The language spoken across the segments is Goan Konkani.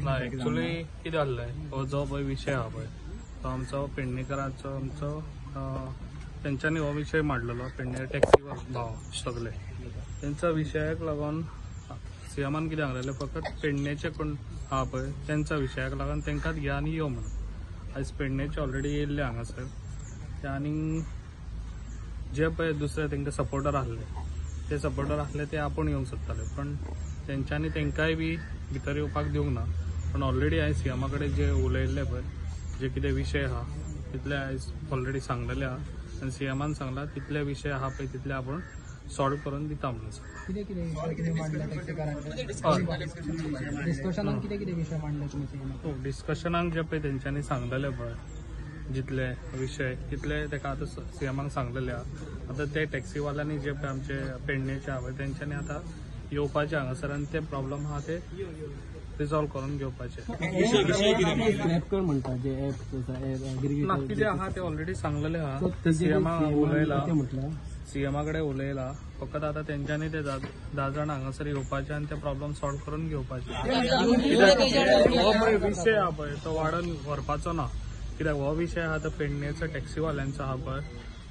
ना एक्चुअली कितें जाल्लें हो जो पळय विशय आहा पळय तो आमचो पेडणेकरांचो आमचो तेंच्यांनी हो विशय मांडलेलो पेडणे टॅक्सी भाव सगळे तेंच्या विशयाक लागून सीएमान कितें सांगलेलें फकत पेडणेचे कोण आहा पळय तेंच्या विशयाक लागून तेंकांच घे आनी यो म्हणून. आयज पेडणेचे ऑलरेडी येयल्ले हांगासर ते आनी जे पळय दुसरे तेंकां सपोर्टर आहले ते सपोर्टर आहले ते आपूण येवंक सोदताले पण तेंच्यांनी तेंकांय बी भितर येवपाक दिवंक ना. पण ऑलरेडी हांवें सीएमा कडेन जे उलयल्ले पळय जे कितें विशय आहा तितले आयज ऑलरेडी सांगलेले आहा आनी सीएमान सांगला तितले विशय आहा पळय तितले आपूण सॉल्व करून दिता म्हणून. कितें कितें डिस्कशनाक कितें कितें विशय मांडले तुमी? डिस्कशनाक जे पळय तेंच्यांनी सांगलेले पळय जितले विशय तितले तेका आतां सीएमाक सांगलेले आहा. आतां ते टॅक्सीवाल्यांनी जे पळय आमचे पेडणेचे आहा पळय तेंच्यांनी आतां येवपाचे हांगासर आनी ते प्रॉब्लम आहा ते रिजॉल्व करून घेवपाचे. ना कितें आहा ते ऑलरेडी सांगलेले आहा सीएमा उलयला सीएमा कडेन उलयला फकत आतां तेंच्यांनी ते 10 जाण हांगासर येवपाचे आनी ते प्रॉब्लम सॉल्व करून घेवपाचे. हो पळय विशय आहा पळय तो वाडोवन व्हरपाचो ना कित्याक हो विशय आहा तो पेडणेचो टॅक्सीवाल्यांचो आहा पळय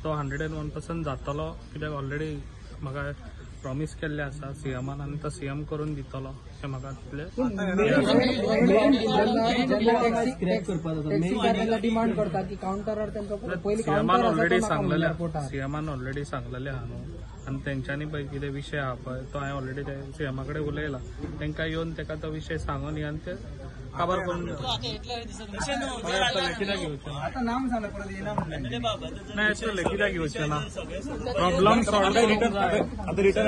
तो 101% जातलो कित्याक ऑलरेडी म्हाका प्रॉमीस केल्लें आसा सीएमान आनी तो सीएम करून दितलो अशें म्हाका तितलें. सीएमान ऑलरेडी सांगलेलें सीएमान ऑलरेडी सांगलेलें आहा न्हू आनी तेंच्यांनी पळय कितें विशय आहा पळय तो हांवें ऑलरेडी सीएमा कडेन उलयला तेंकां येवन तेका तो विशय सांगून आनी ते काबार करून कित्याक घेवचें ना येतलें कित्याक घेवचें ना प्रॉब्लम सॉल्व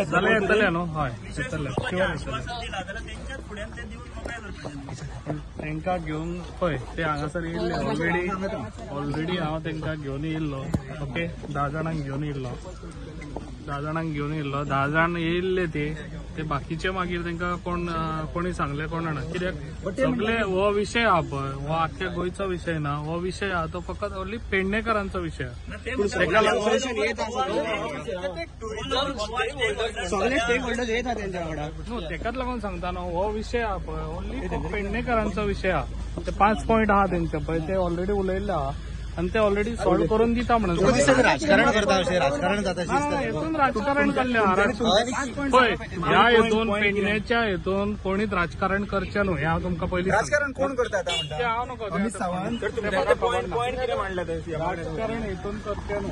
जाल्यार येतलें न्हू. हय येतलें शुअर येतलें. तेंकां घेवन पळय ते हांगासर येयल्ले ऑलरेडी ऑलरेडी हांव तेंकां घेवन येयल्लो ओके 10 जाणांक घेवन येयल्लो 10 जाणांक घेवन येयल्लो 10 जाण येयल्ले ते ते बाकीचे मागीर तेंकां कोण कोणी सांगले कोण जाणा कित्याक सगळे हो विशय आहा पळय हो आख्ख्या गोंयचो विशय ना हो विशय आहा तो फकत ओन्ली पेडणेकरांचो विशय आहा. तेका लागून न्हू तेकाच लागून सांगता न्हू हो विशय आहा पळय ओन्ली पेडणेकरांचो विशय आहा. ते 5 पॉयंट आहा तेंचे पळय ते ऑलरेडी उलयल्ले आहा आनी ते ऑलरेडी सॉल्व करून दिता म्हणून. राजकारण करता राजकारण जाता हेतून राजकारण केल्लें आहा पळय ह्या हेतून पेडणेच्या हेतून कोणीच राजकारण करचें न्हू हें हांव तुमकां पयलीं. राजकारण कोण करता हांव नको राजकारण हेतून करचें न्हू.